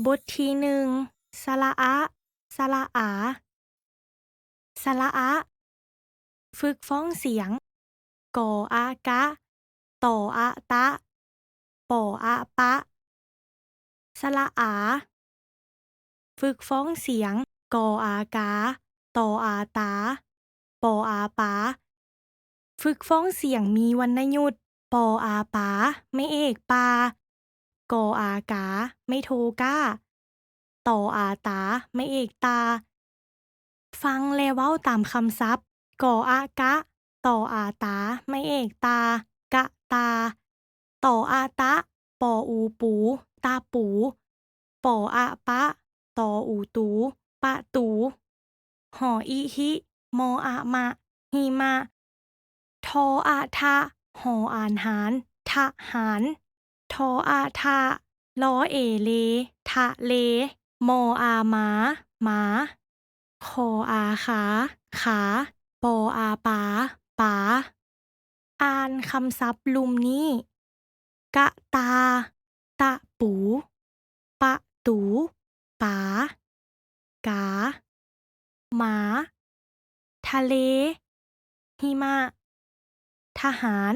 ບົດທີໜຶ່ງ ສະຫຼະອະ ສະຫຼະອາ ສະຫຼະອະ ຝຶກຟ້ອງສຽງ ກ ອາ ກະ ຕ ອາ ຕະ ປ ອາ ປະ ສະຫຼະອາ ຝຶກຟ້ອງສຽງ ກ ອາ ກາ ຕ ອາ ຕາ ປ ອາ ປາ ຝຶກຟ້ອງສຽງມີວັນນະຍຸດ ປ ອາ ປາ ໄມ້ເອກ ປາ ກ ອາ ກາ ໄມ້ໂທ ກາ ຕ ອາ ຕາ ໄມ້ເອກ ຕາ ຟັງ ແລະ ເວົ້າຕາມຄຳສັບ ກ ອາ ກະ ຕ ອາ ຕາ ໄມ້ເອກ ຕາ ກະຕາ ຕ ອາ ຕະ ປ ອູ ປູ ຕາປູ ປ ອາ ປະ ຕ ອູ ຕູ ປະຕູ ຫ ອີ ຫິ ມ ອະ ມະ ຫິມະ ທ ອະ ທະ ຫ ອານ ຫານ ທະຫານ ທ ອະ ທະ ລ ເອ ເລ ທະເລ ມ ອາ ມາ ໝາ ຂໍອາຄາ ຂາ ປ ອາປາ ປາ ອ່ານຄຳສັບລຸ່ມນີ້ ກະຕາ ຕະປູ ປະຕູ ປາ ກາ ໝາ ທະເລ ຫິມະ ທະຫານ